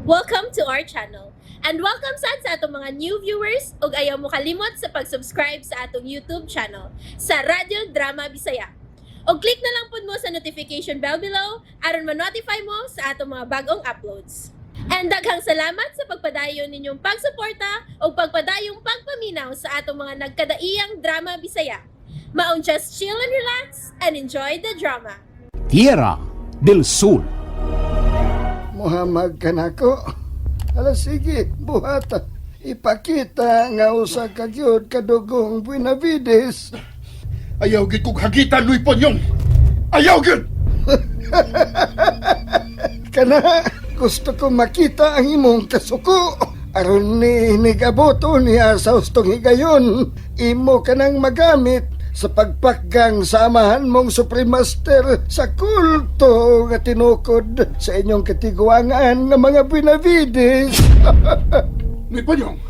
Welcome to our channel. And welcome sad sa atong mga new viewers ug ayaw mo kalimot sa pag-subscribe sa atong YouTube channel sa Radyo Drama Bisaya. Og click na lang pud mo sa notification bell below aron ma-notify mo sa atong mga bagong uploads. And daghang salamat sa pagpadayon ninyong pagsuporta ug pagpadayong pagpaminaw sa atong mga nagkadaiyang drama Bisaya. Maong just chill and relax and enjoy the drama. Tierra del Sol. Muhammad kanako. Ala sige, buhata. Ipakita nga usa ka gyud kadugong Buenavides. Ayaw gid kog hagitan, Noy Ponyong. Ayaw gid! Kana gusto ko makita ang imong kasuko. Aron ni nigaboto niya sa ustong higayon, imo ka nang magamit sa pagpakgang sa amahan mong Supreme Master sa kulto nga tinukod sa inyong katiguangan nga mga Benavides. Noy Ponyong!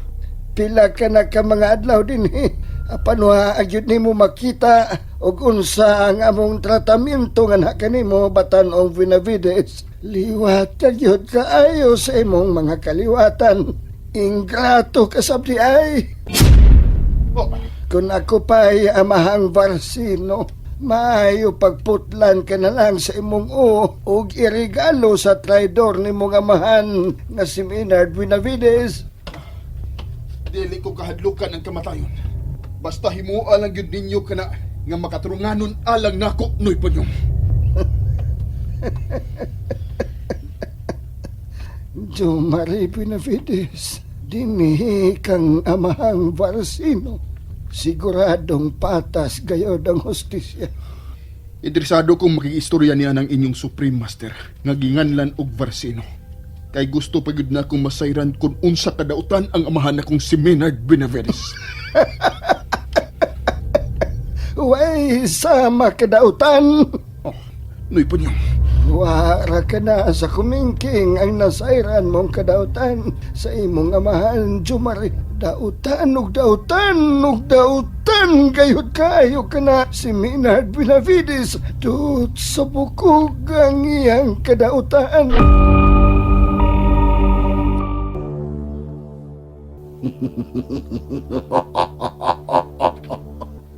Pila ka na ka mga adlaw dinhi. Apan wa agyud nimo makita og unsa ang among tratamento nga na kanimo, batan-ong Benavides. Liwat ka gyud kaayo sa imong mga kaliwatan. Ingrato ka sab di ay. Oh, Kung ako pa'y amahang Varsino, maayo pagputlan ka na lang sa imong o ug irigalo sa traidor nimong amahan nga si Maynard Benavides. Dili ko kahadlukan ang kamatayon. Basta himua lang gyud ninyo kana nga makaturunganon alang nako, Noy Ponyong. Jo Marie Benavides, dinhi kang amahang Varsino. Siguradong patas gayod ang hustisya. Interesado kong makigistorya niya ng inyong Supreme Master nga ginganlan og Varsino. Kay gusto pa gyud na akong masayran kung unsa kadautan ang amahan akong si Maynard Benavides. Way, sama kadautan. Oh, Noy Ponyong. Wara ka na sa kumingking ang nasayran mong kadautan sa imong amahan, Jumari. Dautan ug dautan ug dautan gayud kaayo ka na si Maynard Benavides. Tut sa bukog ang iyang kadautan.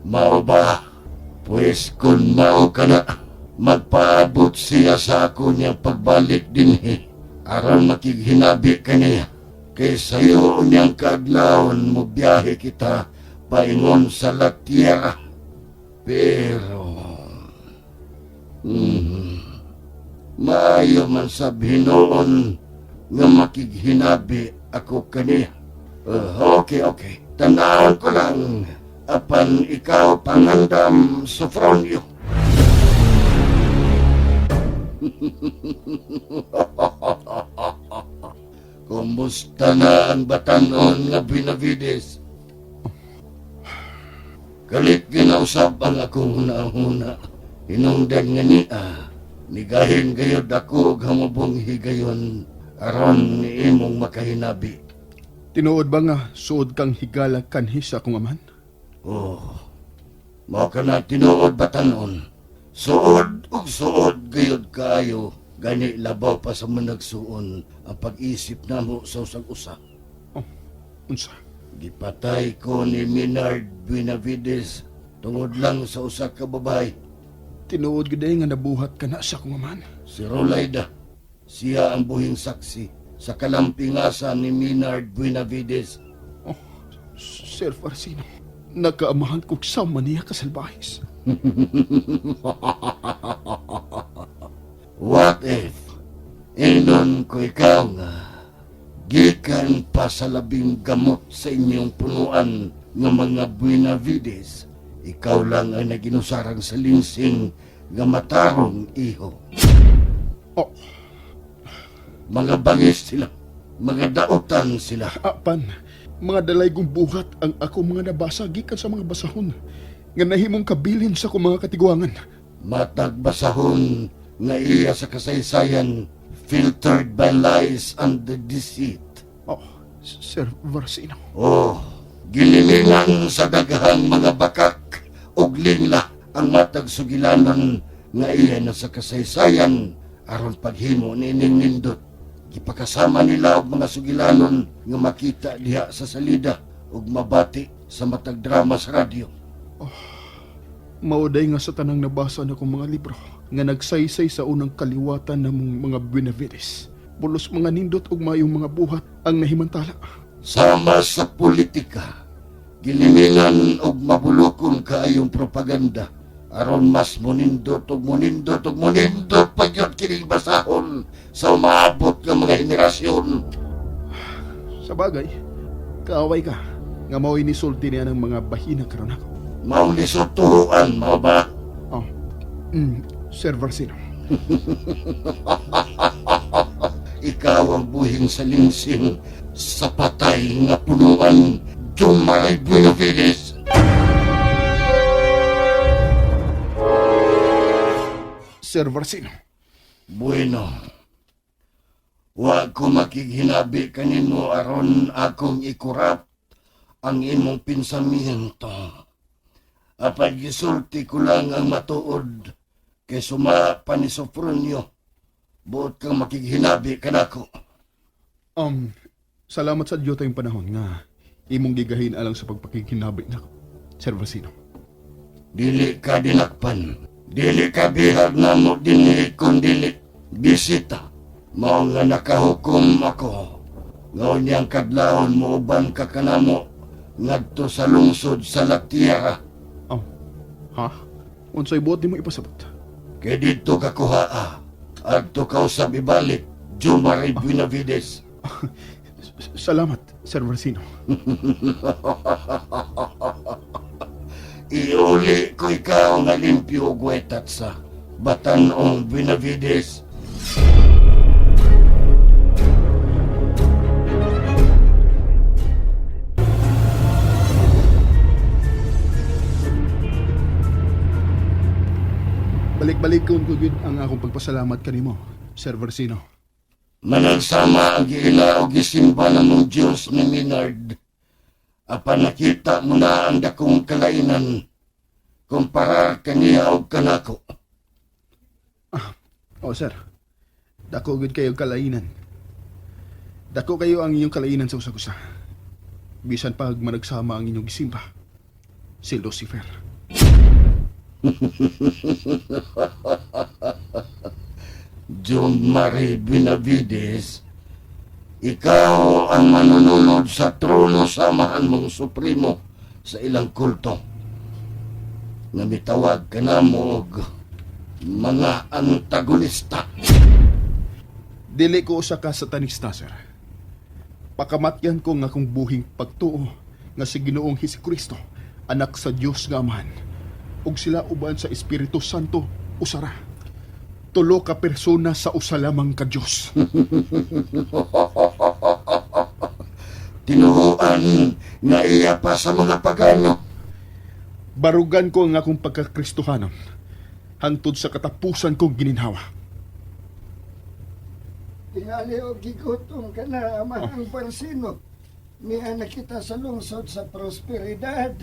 Mao ba? Pwes kung mao ka na, magpaabot siya sa ako niyang pagbalik dinhi. Aron makighinabi ka niya. Kay sayo niyang kaadlawon mo biyahe kita paingon sa La Tierra. Pero, maayo man sa Hinoon nga makighinabi ako kaniya. Okay, okay. Tanawon ko lang. Apan ikaw pangandam, Sofronio. Kumusta na ang batanon nga Benavides? Kalit ginausap ang akong huna-huna. Hinungdan nga niya, nigahin gayod ako og hamubong higayon aron ni imong makahinabi. Tinuod ba nga suod kang higala kanhi sa akong amahan? Oh, mao ka na tinuod batanon. Suod ug suod gayod kaayo. Gani labaw pa sa managsuon ang pag-isip namo sa usag usa. Unsa? Gipatay ko ni Minard Benavides tungod lang sa usa ka babae. Tinuod gid nga nabuhat ka na sa akong amahan? Si Rolaida. Siya ang buhing saksi sa kalampingasan ni Minard Benavides. Oh, Sir Farsino, nakaamahan kog sama niya kasalbahis. What if inon ko ikaw nga gikan pa sa labing gamot sa inyong punuan nga mga Buenavides, ikaw lang ang naginusarang sa linsing nga matarong iho. Oh, Mga bangis sila, mga dautan sila. Apan, mga dalay kong buhat ang ako mga nabasa gikan sa mga basahon nga nahimong kabilin sa akong mga katiguangan. Matag basahon nga iya sa kasaysayan, filtered by lies and the deceit. Oh, Sir Varsino. Oh, gililingan sa daghang mga bakak ug lingla ang matag sugilanon nga iya na sa kasaysayan aron paghimo nining nindot. Gipa Makasama nila og mga sugilanon nga makita diha sa salida ug mabati sa matag drama sa radyo. Mauday nga sa tanang nabasa na kong mga libro nga nagsaysay sa unang kaliwatan namong mga Benavides. Pulos mga nindot ug mayong mga buhat ang nahimantala. Sama sa politika, gilimingan og mabulokon kaayong propaganda aron mas monindot og monindot og monindot pa gyud kining basahon sa umaabot nga mga henerasyon. Sa bagay, kaaway ka nga mao'y nisulti niya ng mga bahina karon ako. Mao ni sutuan mao ba? Oh, Sir Varsino. Ikaw ang buhing sa linsing sa patay nga punuan, Jumaray Buenavides. Sir Varsino. Bueno, wa ko makighinabi kanino aron akong ikurap ang imong pensamiento. Apay gisulti ko lang ang matuod kay suma pa ni Sofronio. Buot kang makighinabi kanako. Salamat sa Diyo tayong panahon nga imong gigahin alang sa pagpakighinabi nako. Sir Varsino. Dili ka dinakpan. Dili ka bihag namo dinhi kun dili bisita. Mao nga nakahukom ako. Ngaon niyang kadlawon mo uban ka kanamo ngadto sa lungsod sa La Tierra. Oh, ha? Unsay buot nimo ipasabot? Kay didto ka kuhaa. Adto ka usab ibalik. Jumari Buenavides. Salamat, Sir Varsino. Iuli ko ikaw nga limpyo og wetat sa Batanong Benavides. Balik-balik ko gyud ang akong pagpasalamat kanimo, Sir Versino. Managsama ang giila o gisimba namong Diyos ni Minard. Apan nakita mo na ang dakong kalainan kumpara kaniya og kanako. Oh, sir. Dako gyud kayo kalainan. Dako kayo ang inyong kalainan sa usag-usa. Bisan pag managsama ang inyong gisimba. Si Lucifer. John Marie Benavides, ikaw ang manununod sa trono sa amahan mong supremo sa ilang kulto. Nga mitawag ka na mo og mga antagonista. Dili ko usa ka satanista, sir. Pakamatyan ko nga akong buhing pagtuo nga si Ginoong Hesukristo, anak sa Dios nga Amahan, ug sila uban sa Espiritu Santo usara. Tulo ka persona sa usa lamang ka Dios. Tinuhuan nga iya pa sa mga pagano. Barugan ko ang akong pagkakristohanon hangtod sa katapusan kong gininhawa. Tingali og gigutom ka na, amahang Barsino. Niya nakita sa lungsod sa prosperidad.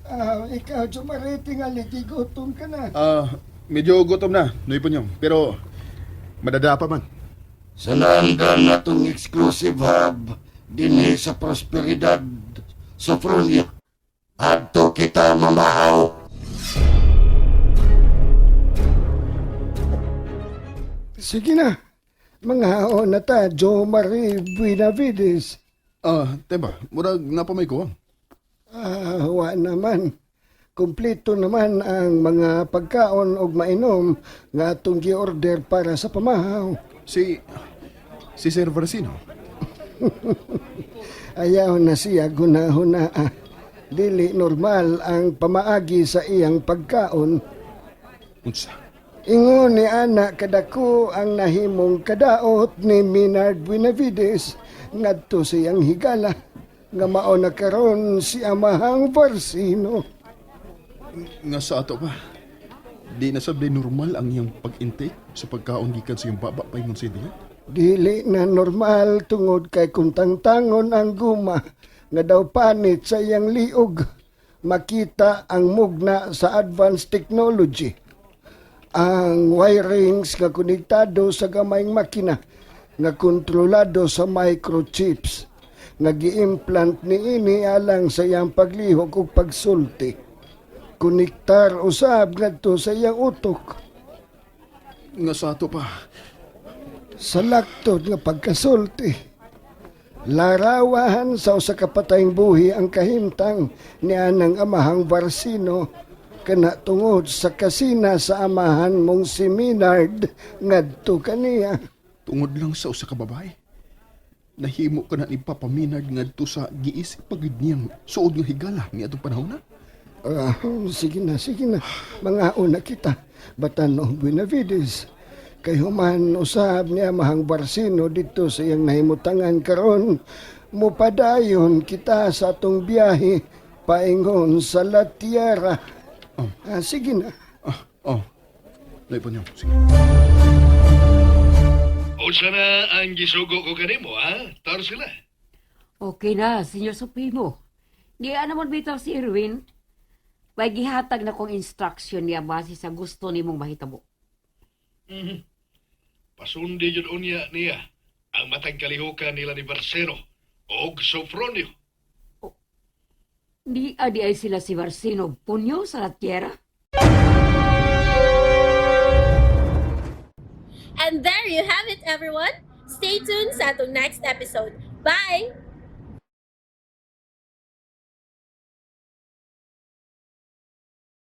Ah, ikaw, Jumare, tingali gigutom ka na. Ah, medyo gutom na, Noy Punyong, pero madada pa man. Sa naandan natong exclusive hub dinhi sa Prosperidad, Sofronia. Adto kita mamahaw. Sige na. Mga na ta, Jo Marie Buenavides. Ah, tema, murag napamay ko. Ah, wa naman. Kompleto naman ang mga pagkaon og mainom nga atong gi-order para sa pamahaw. Si Sir Versino. Ayaw na siya gunahuna. Ah. Dili normal ang pamaagi sa iyang pagkaon. Unsa? Ingon ni ana kadako ang nahimong kadaot ni Minard Buenavides ngadto sa iyang higala nga mao na karon si Amahang Barsino. Nga sa ato pa. Di na sab di normal ang iyang pag-intake sa pagkaon gikan sa iyang baba paingon sa iya. Dili na normal tungod kay kung tangtangon ang guma nga daw panit sa iyang liog makita ang mugna sa advanced technology. Ang wirings nga konektado sa gamayng makina nga kontrolado sa microchips nga gi-implant niini alang sa iyang paglihok ug pagsulti. Konektar usab ngadto sa iyang utok. Nga sa ato pa, Sa laktod nga pagkasulti. Larawahan sa usa ka patayng buhi ang kahimtang ni anang amahang Barsino kana tungod sa kasina sa amahan mong si Minard ngadto kaniya. Tungod lang sa usa ka babae. Nahimo ka na ni Papa Minard ngadto sa giisip pagid niyang suod nga higala ni atong panahon na. Ah, sige na, sige na. Mga una kita. Batan-o Buenavides. Kay human usab ni Amahang Barsino dito sa iyang nahimutangan karon, mupadayon kita sa atong biyahe paingon sa La Tierra. Oh. Ah, sige na. Ah, oh. Lahi po niyo. Sige. Unsa na ang gisugo ko kanimo, ha? Tarsila. Okay na, Senyor Supremo. Di naman bitaw si Erwin. May gihatag na kong instruction niya base sa gusto nimong mahitabo. Pasundi jud unya niya ang matag kalihukan nila ni Barceno og Sofronio. Di adi ay sila si Barcino punyo sa latiyera. And there you have it, everyone. Stay tuned sa atong next episode. Bye!